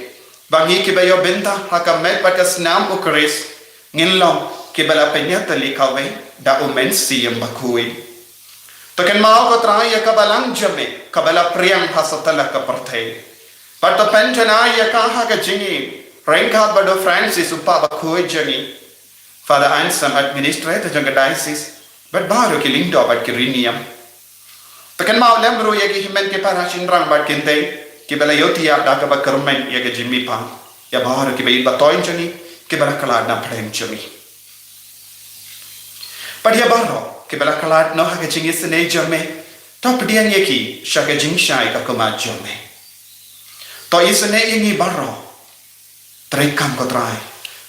ba ngi kiba ïoh bynta ha ka met bad ka snam u Khrist, ngin long kiba la pynïatylli kawei da u Mynsiem Bakhuid. To kynmaw ko Trai ïa ka balang jong me kaba la phriang ha satlak ka pyrthei, bad to pynjanai ïa ka ha ka jingim ryngkat bad u Francis u kpa bakhuid jong ngi, Father Anselm, administrator jong ka diocese, bad baroh ki lyngdoh bad ki riewniam. To kynmaw lem ruh ïa ki hynmen ki para shynrang bad ki kynthei kiba la ïohthiah da kaba kyrmen ïa ka jingmihpat, ïa baroh kiba ïeit ba thoiñ jong ngi kiba la khlad na pdeng jong ngi, bad ïa baroh kiba la khlad noh ha ka jingisynei jong me. To pdiang ïa ki sha ka jingshai ka khmat jong me. To isynei ïa ngi baroh. Treikam ko Trai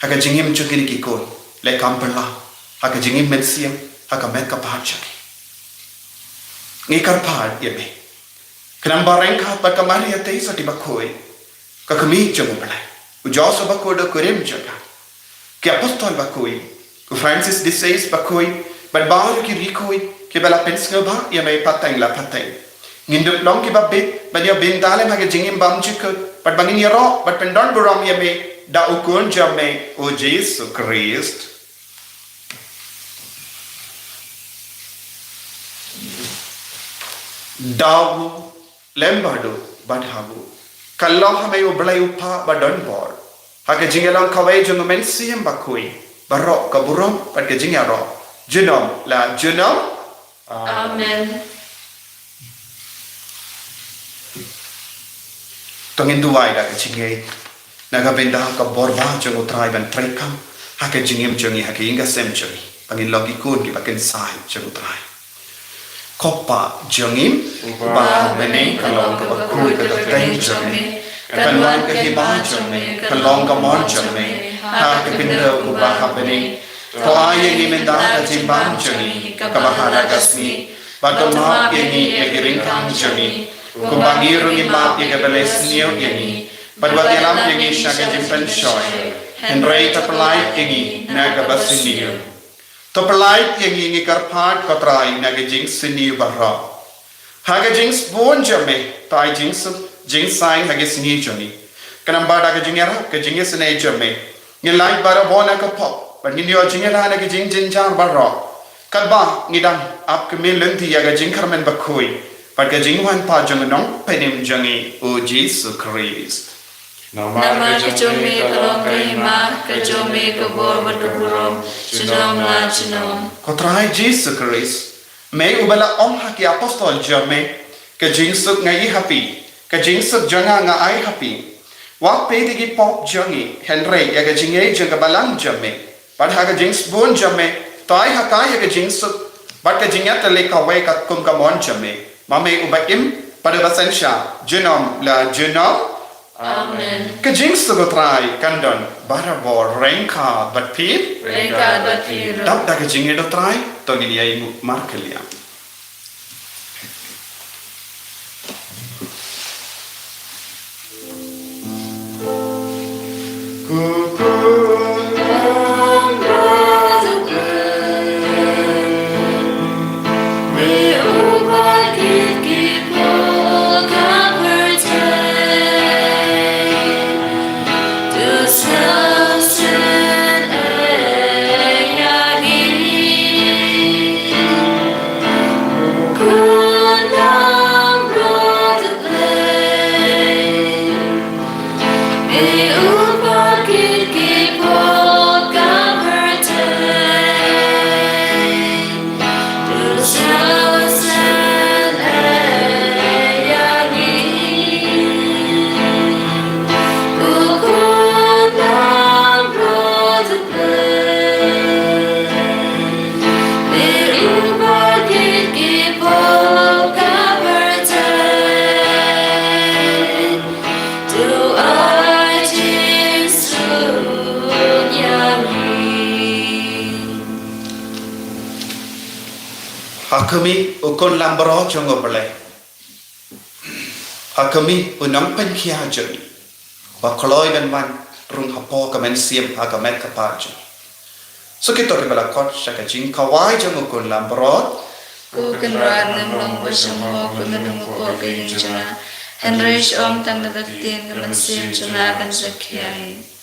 ha ka jingim jong kine ki khun, leh kam pynlah ha ka jingim mynsiem, ha ka met ka phad jong ki. Ngi kyrpad ïa me, khnang ba ryngkat bad ka Maria Theisotti bakhuid, ka kmie jong u Blei, u Joseph bakhuid u kurim jong ka, ki apostol bakhuid, u Francis de Sales bakhuid, bad baroh ki riewkhuid kiba la pynsngewbha ïa me pateng la pateng, ngin dup long kiba bit ban ïoh bynta lem ha ka jingim bymjukut, bad ba ngin ïaroh bad pyndonburom ïa me da u Khun jong me u Jisu Khrist. Da u lem bad u bad ha u, ka long ha me u Blei u Kpa ba don bor, ha ka jingïalang kawei jong u Mynsiem Bakhuid, baroh ka burom bad ka jingïaroh junom la junom. Amen. To ngin duwai da ka jingngeit na ka bynta ka bor ba jong u Trai ban treikam ha ka jingim jong ngi, ha ka ïing ka sem jong ngi, ba ngin long ki khun kiba kynsai jong U Trai. Ko Pa jong ngi uba ha bneng, ka long kaba khuid ka kyrteng jong me, kan wan ka hima jong me, kan long ka mon jong me ha ka khyndew uba ha bneng. To ai ïa ngi mynta ka jingbam jong ngi kaba ha la ka sngi, bad to map ïa ngi ïa ki ryngkang jong ngi, kumba ngi ruh ngi map ïa kiba leh sniew ïa ngi. Bad wat ïalam ïa ngi sha ka jingpynshoi, hynrei to pyllait ïa ngi na kaba sniew. To pyllait ïa ngi, ngi kyrpad ko Trai, na ka jingsniew baroh. Ha ka jingsbun jong me, to ai jingsuk jingsaiñ ha ka sngi jong ngi. Khnang ba da ka jingïarap, ka jingisynei jong me, ngin lait barabor na ka pop, bad ngin ïoh jingïada na ka jingjynjar baroh. Katba ngi dang ap kmie lynti ïa ka jingkyrmen bakhuid bad ka jingwan pat jong u Nongpynim jong ngi, U Jisu Khrist. Namar ka jong me ka long ka hima, ka jong me ka bor bad ka burom, junom la junom. Ko Trai Jisu Khrist, me uba la ong ha ki apostol jong me, ka jingsuk nga ai ha phi, ka jingsuk jong nga nga ai ha phi. Wat peit ïa ki pop jong ngi, hynrei ïa ka jingïeit jong ka balang jong me. Bad ha ka jingsbun jong me, to ai ha ka ïa ka jingsuk bad ka jingïatylli kawei katkum ka mon jong me, ma me uba im bad uba synshar, junom la junom. Amen. Ka jingsuk U Trai kan don barabor ryngkat bad phi. Ryngkat bad phi ruh. Dap da ka jingïeit U Trai, to ngin ïa ïnguh markylliang. Ha khmih, U Khun Lambrot jong U Blei. Ha khmih, U Nongpynkhia jong ngi, ba kloi ban wan rung hapoh ka mynsiem ha ka met ka par jong ngi. Sa kito kiba la khot sha ka jingkhawai jong U Khun Lambrot. Ko Kynrad, ngam long ba sngewbha ba men rung hapoh ka ïing jong nga, hynrei shu ong tang da ka ktien, ka mynsiem jong nga kan sa khia hi.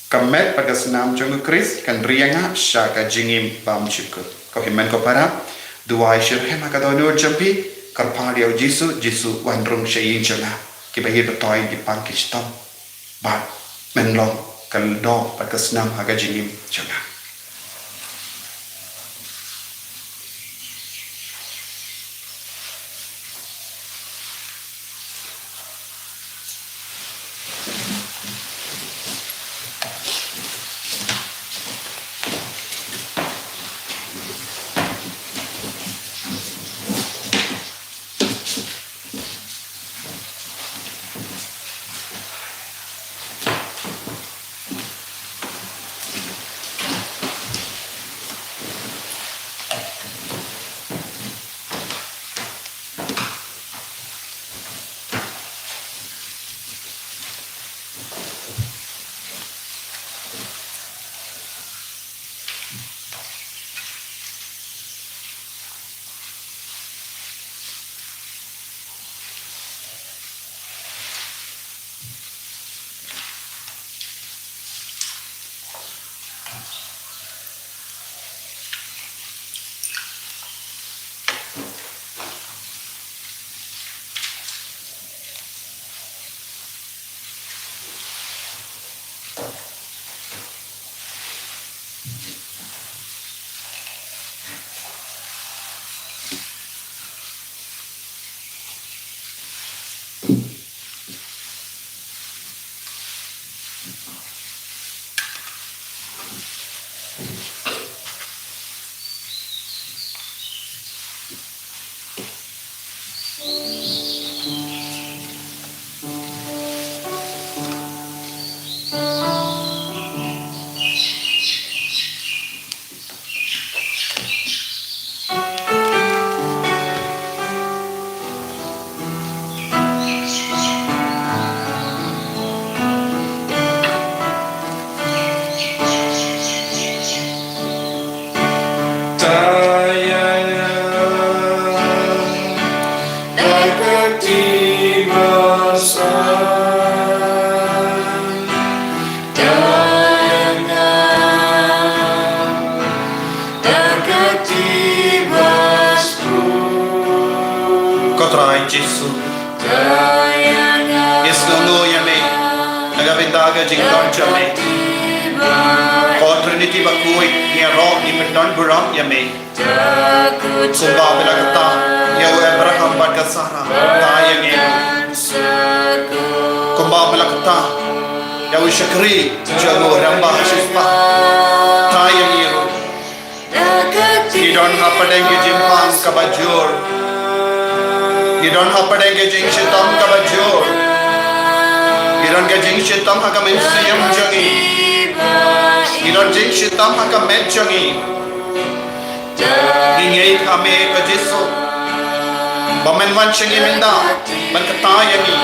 Ka met bad ka snam jong U Khrist kan ri ïa nga sha ka jingim bymjukut. Ko hynmen ko para, duwai shitrhem ha ka dohnud jong phi, kyrpad ïa U Jisu, Jisu wan rung sha ïing jong nga. Kiba ïeit ba thoh ïa ki pang ki shitom, bad men long ka doh bad ka snam ha ka jingim jong nga. Ko Trai Jisu, ngi sngewnguh ïa me na ka bynta ka jingdon jong me. Ko Trinity bakhuid, ngi ïaroh, ngi pyndon burom ïa me. Kumba me la kata ïa u Abraham bad ka Sarah, kata ïa ngi ruh. Kumba me la kata ïa u shakri jong u rangbah shispah, kata ïa ngi ruh. Ngi don hapdeng ka jingpang kaba jur. Ngi don hapdeng ka jingshitom kaba jur. Ngi don ka jingshitom ha ka mynsiem jong ngi. Ngi don jingshitom ha ka met jong ngi. Ngi ngeit ha me ko Jisu ba men wan sha ngi mynta ban kata ïa ngi.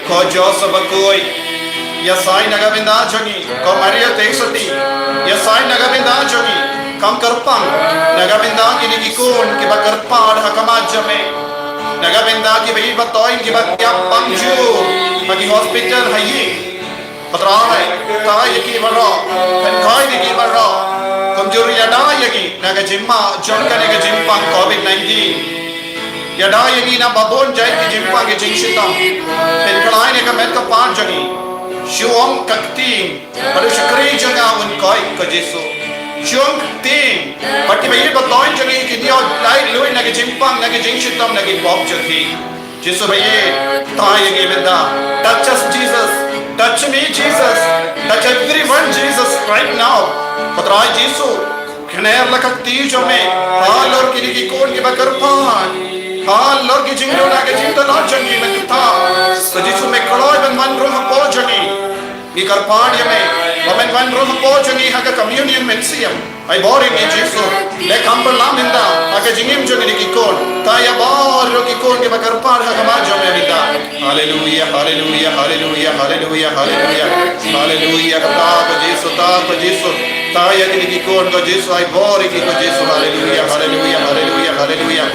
Ko Joseph bakhuid, ïasai na ka bynta jong ngi. Ko Maria Theisotti, ïasai na ka bynta jong ngi. Kam kyrpang na ka bynta kine ki khun kiba kyrpad ha khmat jong me, na ka bynta kiba ïeit ba toiñ kiba kiap pang jur ha ki hospital ha ïing. Ko Trai, kata ïa ki baroh, pynkhoi ïa ki baroh. Kumjuh ruh ïada ïa ngi na ka jingma jong kane ka jingpang covid nineteen. Ïada ïa ngi na babun jait ki jingpang ki jingshitom. Pynkhlaiñ ïa ka met ka phad jong ngi. Shu ong ka ktien bad u shakri jong nga un koit ko Jisu. Shu ong ka ktien bad kiba ïeit ba toiñ jong ngi kin ïoh laitluid na ki jingpang na ki jingshitom na ki pop jong ki. Jisu ba ïeit, kata ïa ngi mynta. Touch us, Jesus. Touch me, Jesus. Touch everyone, Jesus, right now. Ko Trai Jisu, khynner la ka kti jong me halor kine ki khun kiba kyrpad, halor ki jingduna ki jingtala jong ngi mynta. Ko Jisu, me kloi ban wan rung hapoh jong ngi. Ngi kyrpad ïa me ba men wan rung hapoh jong ngi ha ka communion mynsiem. Ai bor ïa ngi Jisu, leh kham pynlong mynta ha ka jingim jong ngi ki khun, kata ïa baroh ki khun kiba kyrpad ha khmat jong me mynta. Haleluia, haleluia, haleluia, haleluia, haleluia. Haleluia, kata ko Jisu, kata ko Jisu. Kata ïa kine ki khun ko Jisu, ai bor ïa ki ko Jisu. Haleluia, haleluia, haleluia, haleluia.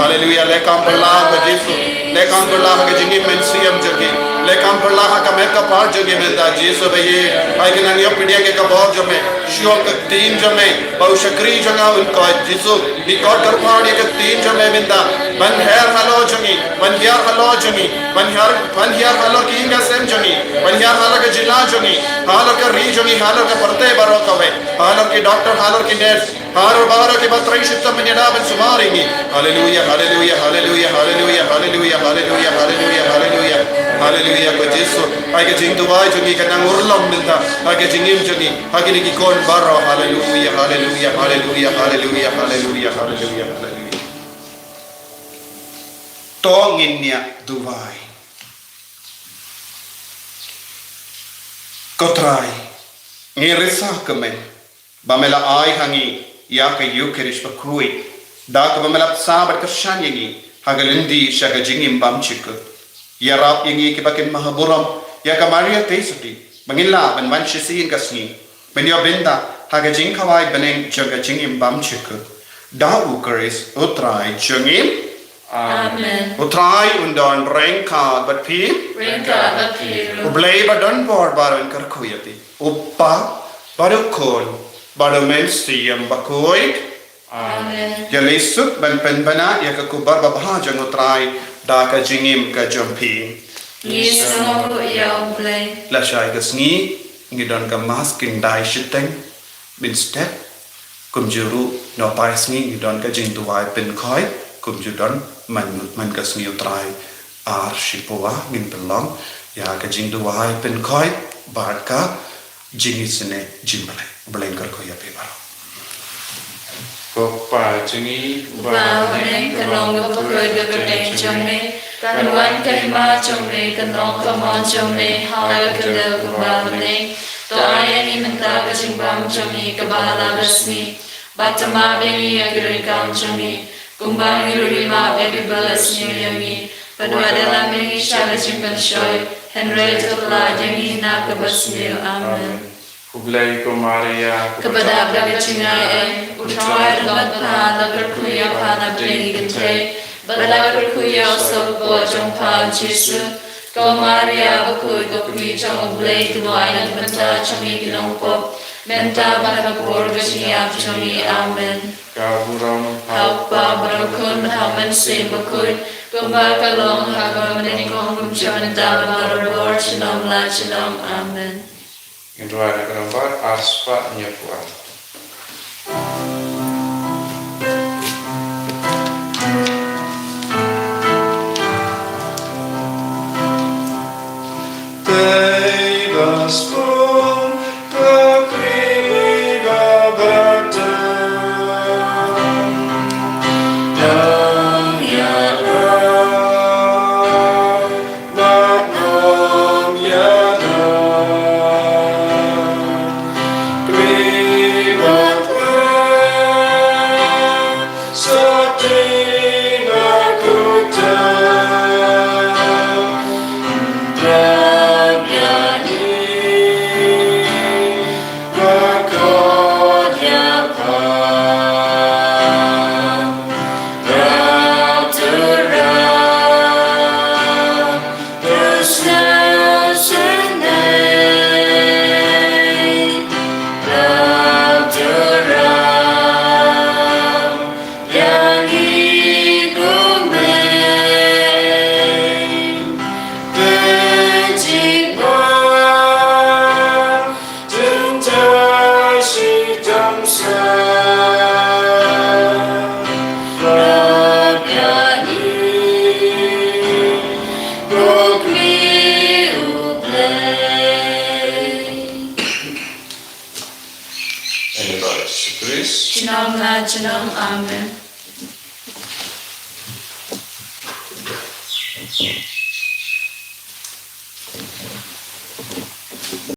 Haleluia, leh kham pynlong ko Jisu. Leh kham pynlong ha ka jingim mynsiem jong ki. Leh kham pynlong ha ka met ka phad jong ki mynta Jisu ba ïeit. Ai ka nang ïoh pdiang ïa ka bor jong me. Shu ong ka ktien jong me ba u shakri jong nga un koit Jisu. Ngi khot kyrpad ïa ka ktien jong me mynta ban hiar halor jong ngi, ban hiar halor jong ngi, ban hiar, ban hiar halor ki ïing ki sem jong ngi, ban hiar halor ka jylla jong ngi, halor ka ri jong ngi, halor ka pyrthei baroh kawei, halor ki doktor, halor ki nurse, halor baroh kiba trei shitom ban ïada ban sumar ïa ngi. Haleluia, haleluia, haleluia, haleluia. Haleluia ko Jisu. Ai ka jingduwai jong ngi ka nang urlong mynta ha ka jingim jong ngi, ha kine ki khun baroh. Haleluia, haleluia, haleluia, haleluia. To ngin ïa duwai. Ko Trai, ngi risa ïa me ba me la ai ha ngi ïa ka Eukharist bakhuid, da kaba me la bsa bad kyrshan ïa ngi ha ka lynti sha ka jingim bymjukut. Ïarap ïa ngi kiba kynmaw burom ïa ka Maria Theisotti ba ngin lah ban wan shisien ka sngi ban ïoh bynta ha ka jingkhawai bneng jong ka jingim bymjukut. Da U Khrist U Trai jong ngi. Amen. U Trai un don ryngkat bad phi. Ryngkat bad phi ruh. U Blei ba don bor baroh un kyrkhu ïa phi. U Kpa bad U Khun bad U Mynsiem Bakhuid. Amen. Ïa lei suk ban pynbna ïa ka khubor babha jong U Trai da ka jingim ka jong phi. Ngi sngewbha ïa U Blei. Lashai ka sngi ngi don ka Mass khyndai shiteng mynstep. Kumjuh ruh na paisngi ngi don ka jingduwai pynkhoi, kumjuh don man, man ka sngi U Trai ar shiphew ngin pynlong ïa ka jingduwai pynkhoi. bad ka jingisynei jong U Blei. U Blei un kyrkhu ïa phi baroh. Ko Pa jong ngi uba ha bneng, ka long ka bakhuid ka kyrteng jong me, kan wan ka hima jong me, kan long ka mon jong me ha la ka kyrteng kumba ha bneng. To ai ïa ngi mynta ka jingbam jong ngi kaba ha la ka sngi, bad to map ïa ngi ïa ki riewkam jong ngi, kumba ngi ruh ngi map ïa kiba la sniew ïa ngi. Bad wat ïalam ïa ngi sha ka jingpynshoi, hynrei to pynlah ïa ngi na kaba sniew. Amen. Khublei ko Maria, kaba dap da ka jingai ei, U Trai u don bad pha, la kyrkhu ïa pha na pdeng ki kynthei, bad la kyrkhu ïa u soh kpoh jong pha u Jisu. Ko Maria bakhuid, ko Kmie jong U Blei, to duwai na ka bynta jong ngi ki nongpop, mynta bad ha ka por ka jingïap jong ngi. Amen. Ka burom ha U Kpa bad ha U Khun bad ha U Mynsiem Bakhuid, kumba ka long ha kaba nyngkong, kumjuh, mynta bad barabor, junom la junom. Amen. Ngin duwai na ka nombar arspah hynñiewphew ar. Ïa ka Jisu Khrist. Junom la junom. Amen.